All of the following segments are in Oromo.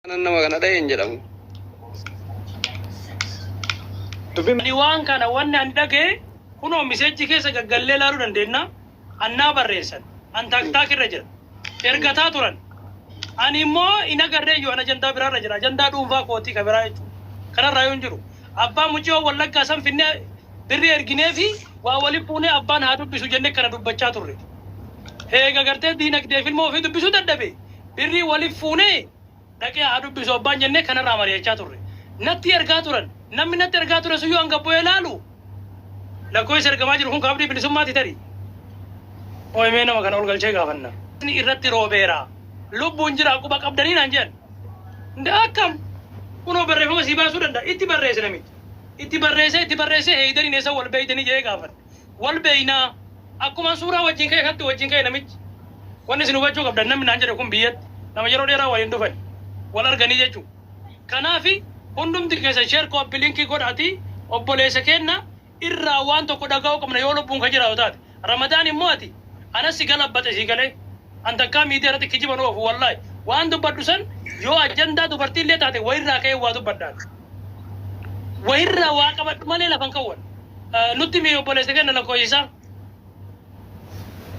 Kanan nama kana dha'e hin jedhamu. Dubbiin Ani waan kana wanni ani dhaga'e kunoo message keessa gaggallee ilaaluu dandeenya. Annaa barreessan. An TikTok irra jira. Ergataa turan. Ani immoo hin agarree iyyuu, an ajandaa biraarra jira. Ajandaa dhuunfaa kootii ka biraa jechuudha. Kanarraa yoo hin jiru. Abbaan mucayoo Wallaggaa san finnee birrii erginee fi waa waliin fuunee abbaan haa dubbisu jennee kana dubbachaa turre. Heega gartee diinagdee fi ilmoo ofii dubbisuu dadhabe. Birrii waliin fuunee dhaqee haa dubbisu abbaan jennee kanarraa mari'achaa turre. Natti ergaa turan. Namni natti ergaa ture sun yoo hanga bu'ee ilaalu, lakkoofsi ergamaa jiru kun kaabdii bilisummaati tarii. Ooyimee nama kana ol galchee gaafanna. Inni irratti roobeera. Lubbuun jira quba qabdanii naan jedhan. Nda akkam? Kunoo barreeffama sii baasuu danda'a. Itti barreesse namichi. Itti barreessee, itti barreessee, heeydaniin eessa wal beeytanii jedhee gaafadhe. Wal beeynaa. Akkuma suuraa wajjin ka'e kanatti wajjin ka'e namichi. Wanni isin hubachuu qabdan, namni naan jedhe kun biyyatti nama yeroo dheeraa waliin dhufan. Wal arganii jechuudha. Kanaafi hundumti keessan share, copy link godhaatii obboleessa keenna irraa waan tokko dhaga'uu qabna yoo lubbuun ka jiraatu taate. Ramadaan immoo ati anas si galabbaxe sii galee. An takkaa miidiyaa irratti kijiba nu oofu, wallaahi. Waan dubbadhu san yoo ajandaa dubartii illee taate wayirraa ka'ee waa dubbadhaan. Wayirraa waa qabadhu malee lafan kawwan. Nutti mi obboleessa keenna lakkoofsisaa.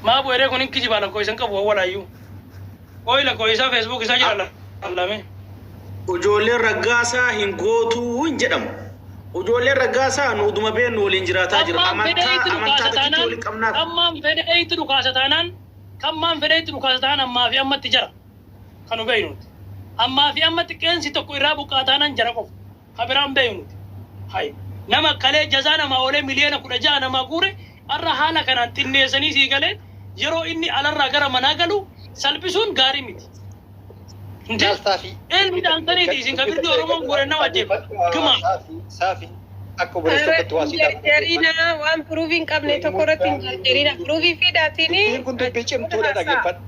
Maa bu'eeree kun hin kijibaa, lakkoofsa hin qabu awwalaayyuu. Ooyi, lakkoofsisaa Facebook isaa jira lame. Ijoolleen Raggaasaa hin gootuu hin jedhamu. Ijoolleen Raggaasaa nu uduma beennu waliin jiraataa jiru. Kammaan fedhee Amantaa itti amantaa dhukaasa tokkitti taanaan, waliin qabnaaf. kammaan fedhee itti dhukaasa taanaan, kammaan fedhee itti dhukaasa taanaan, ammaa fi ammatti jara kan nu beeynuti. Ammaa fi ammatti qeensi tokko irraa buqqaa taanaan jara qofa. Ka biraan beeynuti. Hay. Nama kalee jazaa namaa oolee miliyoona 16 namaa guure har'a haala kanaan xinneessanii sii galee yeroo inni alarraa gara manaa galu salphisuun gaarii miti. Inte Laal Saafi. Eenyu dhaamtaniiti isin ka birrii Oromoon guure nama ajjeefa. Guma. Saafi, Saafi, akka obboleessa tokkotti waa sii gaafata. Jarjarina, waan proof hin qabne tokko irratti hin jarjarina. Proof fidaatiin Dubbiin kun dubbii cimtuudha, dhaggeeffadhu.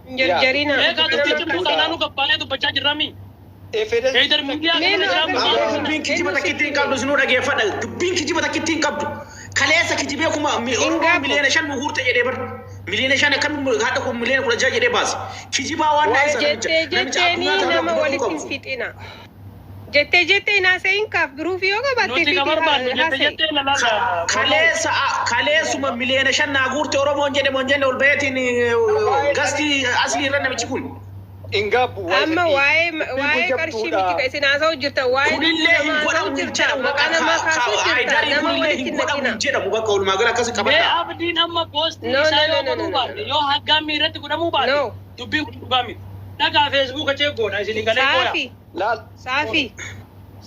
hin jarjarina. Eegaa, dubbii cimtuu taanaanuu gabbaanee dubbachaa jirraami. Evidence Heydar miidiyaa Mee kana nu jira. Aboo, dubbiin kijiba takkitti hin qabdu, isinuu dhageeffadha. Dubbiin kijiba takkitti hin qabdu. Kaleessa kijibee kuma Oromoo gaafo. miliyoona 5 nu guurte jedhee bar. Miliyoona 5 akkam haadha kun miliyoona 16 jedhee baase. Kijibaa waan naa isa namicha. Jettee Namicha jetteenii addunyaa tanarra nama dubbachuu walitti hin qabu. fixina. Jettee jettee hin haasa'in, kaaf proof yoo qabaatte Nuti ka fidi barbaannu jette haasa'i. jettee lalaala. Kaleessa kaleessuma miliyoona 5 naa guurte Oromoon jedhe moon jenne ol baheetiin gastii aslii irra namichi kun. Hin gaabbu waa'ee Amma sadii. waa'ee Dubbiin kun waa'ee qarshii miti jabduudha. ka isin haasa'u jirta. Waa'ee lubbuu Kunillee hin namaa haasa'u godhamu hin jirta. jedhamu Maqaa bakka namaa kaasuu jirta. Haayidariin Nama kunillee walitti hin hin godhamu naqina. hin jedhamu, bakka walumaa gala akkasi Mee qabadhaa. Abdiin amma post No, isaa no, yoo no, no, godhuu no, no, baate, no. yoo haggaammi irratti godhamuu baate, No. dubbiin kun dhugaa miti. Dhagaa Facebook check goona isin galee gooya. Saafi, Laal. Saafi,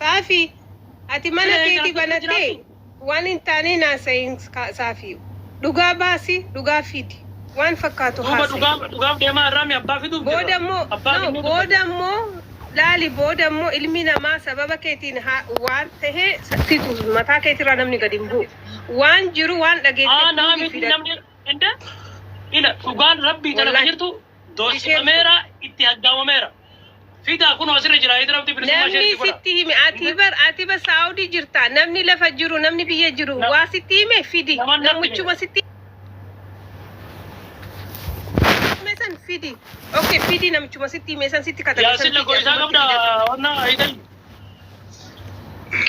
Saafi. Ati mana Sila keetii eegaa banattee jiraatu. waan hin taane naasa'iin Saafi. Dhugaa baasi, dhugaa fidi. Waan fakkaatu Duuba haasa'i. dhugaaf dhugaaf deemaa irraa mi abbaa fiduuf Booda jirra. immoo Abbaa no, finnuu booda dubbanna. immoo laali, booda immoo ilmi namaa sababa keetiin waan tahe situ mataa keetirraa namni gadi hin bu'u. Waan jiru waan dhageette Aa naa proof miti fidadhu. namni inde ila dhugaan rabbii tana ka Wallahi. jirtu Be careful. doosifameera, itti aggaamameera. Fidaa, kunoo asirra jira Heydar bilisummaa Namni isheetti godha. sitti hime, ati bar, ati bar Saawudii jirta. Namni lafa jiru, namni biyya jiru waa sitti hime fidi. Naman natti hime. Namichuma sitti hime san fidi. Okay, fidi, namichuma sitti hime san, sitti katabe san Yaasin fidi, lakkoo isaa asumatti qabda fidadhu. wanna Heydar.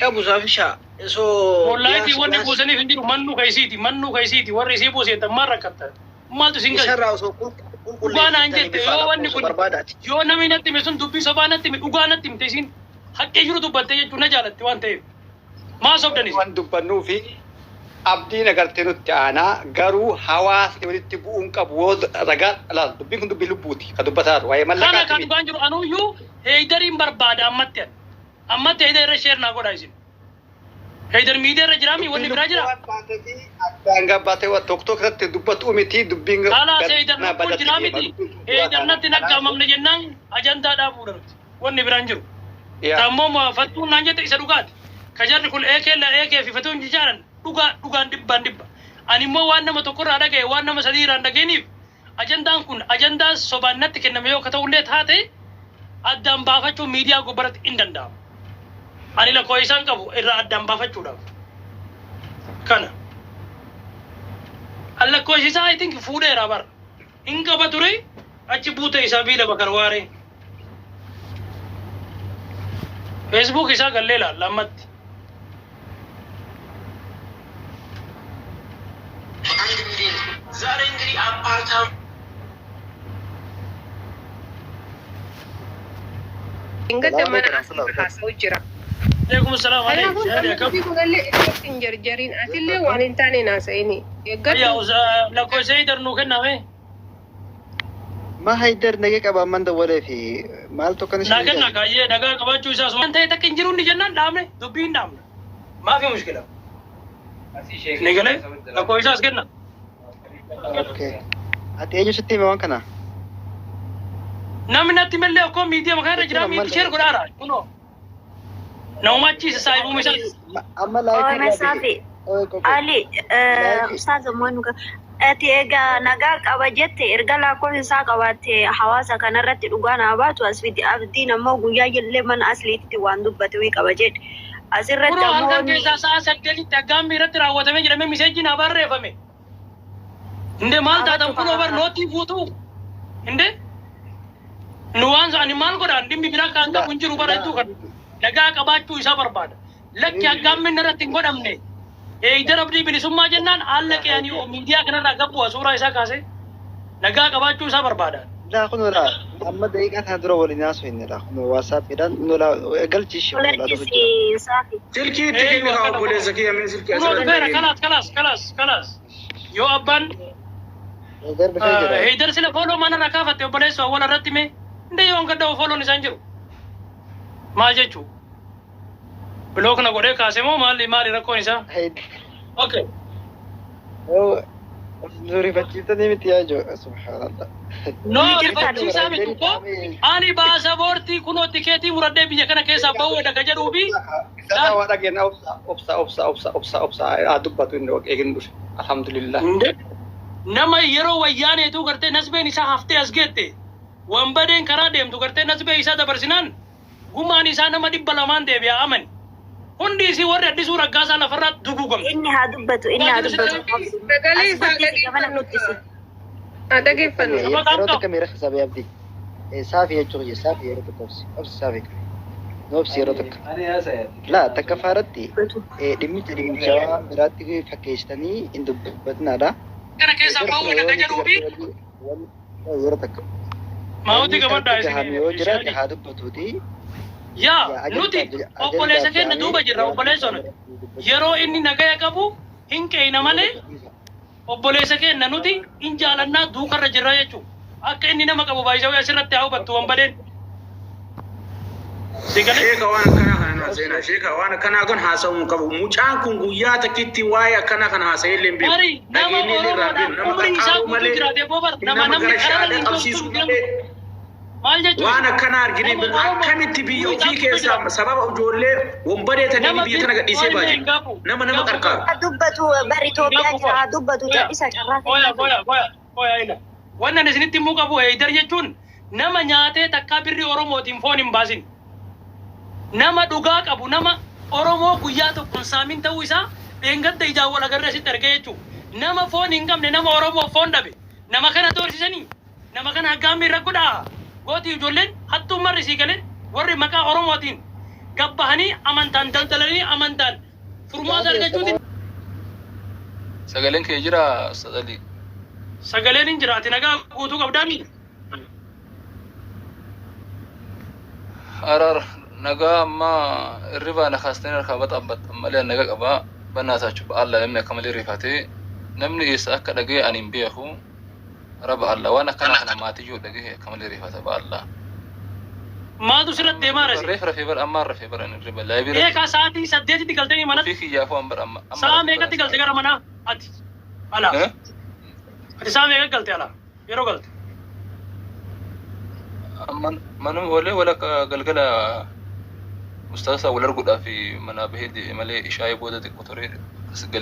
Qabu Saafishaa osoo Wallahi biyaas wanni biyaas buusaniif hin jiru, mannuu kaisiiti, mannuu kaisiiti, warri isii buuseetan maal rakkattan? Maaltu isin galche? Isarraa osoo Dhugaa naan qulqulleeffattanii jette bifa yoo wanni lakkoofsa kun barbaadaati. yoo namni natti hime sun dubbii sobaa natti hime, dhugaa natti himte, isiin haqqee jiru dubbatte jechuun na jaalatti waan ta'eef. Maa sobdan isin? Waan dubbannuu fi abdiin agartee nutti aanaa, garuu hawaasni walitti bu'uun qabu yoo ragaa laal, dubbiin kun dubbii lubbuuti ka dubbataa jiru waa'ee Kana mallaqaati kan miti. dhugaan jiru anuyyuu Heydariin barbaada ammatti ani. Ammatti Heydar irra share naa godhaa isin. Heydar miidiyaa irra jiraami, wanni Dubbii biraa lubbuu jira. waan taateefi addaan gabbaatee tokko tokko irratti dubbatu miti dubbiin Kalaas Heydar ganaa lubbuun badatti jiraa deema miti. dubbiin kun du'aa Heydar taanaan natti kanaafuu naggaamamne jennaan ajandaa dhaabuudha nuti. Wanni biraan jiru. Yaa. Tammoo fattuun naan jette isa dhugaati. Ka jarri kun eekee la eekee fi fattuun jijaaran dhugaa dhugaan dhibbaan dhibba. Ani immoo waan nama tokkorraa dhagaye, waan nama sadii irraa hin dhageenyiif, ajandaan kun ajandaa sobaan natti kenname yoo ka ta'ullee taate, addaan baafachuun miidiyaa gubbaratti hin danda'amu. Ani lakkoo isaan qabu irraa addaan baafachuudhaaf. Kana. An lakkoofsi isaa I think fuudheera bara. Hin qaba ture, achi buute isaa biila bakar waaree. Facebook isaa gallee ilaalla ammatti. ዛሬ እንግዲህ አፓርታማ Gadda mana asirra haasa'u jira. Aleekum salaam Kanaafuu aleekum. namni dubbii kunillee irratti hin jarjariin atillee waan hin taane haasa'ini. Eeggadhu. Yaa lakkoofsa Haydar nuu kenname. Ma Haydar nagee qaba amman dawwalee fi maaltu akkan Naa kenna kaayyee nagaa qabaachuu isaas waan ta'e takka hin jiru inni jennaan dhaabne dubbii hin dhaabne. Maafi mushkila. Ni galee lakkoofsa isaas kenna. Okay. Ati eenyu sitti hime waan kana? Namni natti mallee akkoo miidiyaa makaa irra jira miidii sheer godhaara. Kunoo. Nama achiisa saayibuma isaa. Amma laayifii Oome saafi. Ali, ustaaza moonu ati egaa nagaa qaba jette erga lakkoofsa isaa qabaatte hawaasa kanarratti dhugaa naa baatu as fidi abdiin ammoo guyyaa illee mana asliitti waan dubbate wii qaba jedhe. Asirratti Kunoo ammoo halkan keessaa sa'a 8tti aggaambii irratti raawwatamee jedhamee miseejjiin haa barreeffame. Inde maal taatan kunoo bar nootii guutuu. Inde nu waan ani maal godhaan dhimmi biraa kan qabu hin jiru bara hedduu kan nagaa qabaachuu isaa barbaada. Lakki aggaammiin irratti hin godhamne. Haydar Abdii bilisummaa jennaan haala qe'anii miidiyaa kanarraa gabbu'a suuraa isaa kaasee nagaa qabaachuu isaa barbaada. Laa kunoo laa amma daqiiqaa kana dura waliin haasofne laa kunoo waasaappiidhaan kunoo laa galchiishi kunoo laa dhufu jira. Walharkisi saafi. Silkii itti kenni kaa obboleessa kiyya mee silkii Kunoo asirra dhufeera hin kalaas kalaas kalaas kalaas. Yoo abbaan Haydar dhufee jira. Haydar sila fooloo manarraa kaafatte obboleessa awwala irratti mee Inde yoon gadda fooloon isaan jiru. Maal jechuu? Bilook na godhee kaase moo maali maali rakkoon isaa? Haydar. Okay. Zurifachiiftanii miti yaa jiru subhaanallah. No, Ni jirta rifachiisaa miti ko ani baasaboortii kunoo tikeetii muradhee biyya kana keessaa bahuudha ka jedhuu fi Isa waa dhageenya obsa obsa obsa obsa obsa obsa haa dubbatu inni eegin dhufe alhamdulillah. Nama yeroo wayyaaneetu gartee nasbeen isaa haftee as geette wanbadeen karaa deemtu gartee nasbee isaa dabarsinaan gumaan isaa nama 200 deebi'a amani. Hundi isii warri addisuu raggaasaa lafarraa duguugamte. Inni haa dubbatu, inni haa dubbatu. Sagalee As isaa guddisi, gamana dhageeffannu. guddisi. Haa dhageeffannu. Yeroo takka miira hisaabee abdii. Saafi jechuu kiyya saafi yeroo tokko obsi. Obsi saafi. Obsi yeroo takka. Laa takka faaratti dhimmicha dhimmicha biraatti fakkeessitanii hin dubbatinaadha. Kana keessaa bahuudha ka jedhuu fi Yeroo takka. maawuti qabadhaa Gahame yoo jiraate isin. haa dubbatuuti. Yaa nuti obboleessa keenya duuba jirra obboleessa nuti. Yeroo inni nagaya qabu hin qeeyna malee obboleessa keenya nuti hin jaalannaa duukarra jirra jechuudha. Akka inni nama qabu baay'isawee asirratti haa hubattu wanbadeen. Si galee? Sheeka waan akkanaa kana haasa'ina. Sheeka waan akkanaa kun haasa'uu hin qabu. Mucaan kun guyyaa takkitti waa'ee akkanaa kana haasa'ee illee hin beeku. Bari nama Dhageenye illee irraa hin beeku. Oromoodhaan Nama umrii isaa qaqqaaruu guutuu malee, jiraate boobar nama nama namni gara kararra shaadaa hin qabsiisuu tolchu malee. Maal jechuudha? Waan akkanaa argine Nama Oromoo akkamitti biyya umrii ofii isaa guutuu keessaa jiraate. sababa ijoollee wonbadee tanii Nama biyya tana gadhiisee waan illee hin baay'ee. gaafu. Nama nama Gaafu qarqaaru. Haa dubbatu bari Itoophiyaa Gaafu jira haa dubbatu Qoya, isa carraa qoya, kenna. qoya, qoya, qoya, ila. Wannan isinitti himuu qabu Haydar jechuun nama nyaatee takkaa birrii Oromootiin foon hin baasin. Nama dhugaa qabu nama Oromoo guyyaa tokkoon saamin ta'uu isaa dheengadda ijaan wal agarree asitti argee jechuudha. Nama foon hin qabne nama Oromoo foon dhabe nama kana doorsisanii nama kana haggaammi irra godhaa gootii ijoolleen hattuun marri sii galee warri maqaa Oromootiin gabbahanii amantaan daldalanii amantaan furmaata argachuuti. Sagaleen kee jira Ustaz Ali. Sagaleen hin jiraati nagaa guutuu qabdaami. Araar nagaa amma irribaa na kaastanii harkaa baxaabbattan malee nagaa qabaa bannaataachu ba'aallaa namni akka malee rifatee namni eessa akka dhaga'e ani hin beeku raba Allah waan akkanaa kana maatiyyuu dhaga'e akka malee rifata ba'aallaa. Maaltu sirratti deemaa rasi? Reef rafee bara ammaan rafee bara inni riba laayibii irratti Eegaa sa'aatii 8tti galtanii manatti ofii kiyyaafuu an bara amma amma sa'a rafee bara meeqatti galte gara manaa ati? Alaa. Eh? Ati sa'a meeqatti galte alaa? Yeroo galte? Amma manuma oolee walakka galgala ustaasa wal arguudhaaf manaa bahee deebi'e malee ishaayii booda xiqqoo turee akkas galee.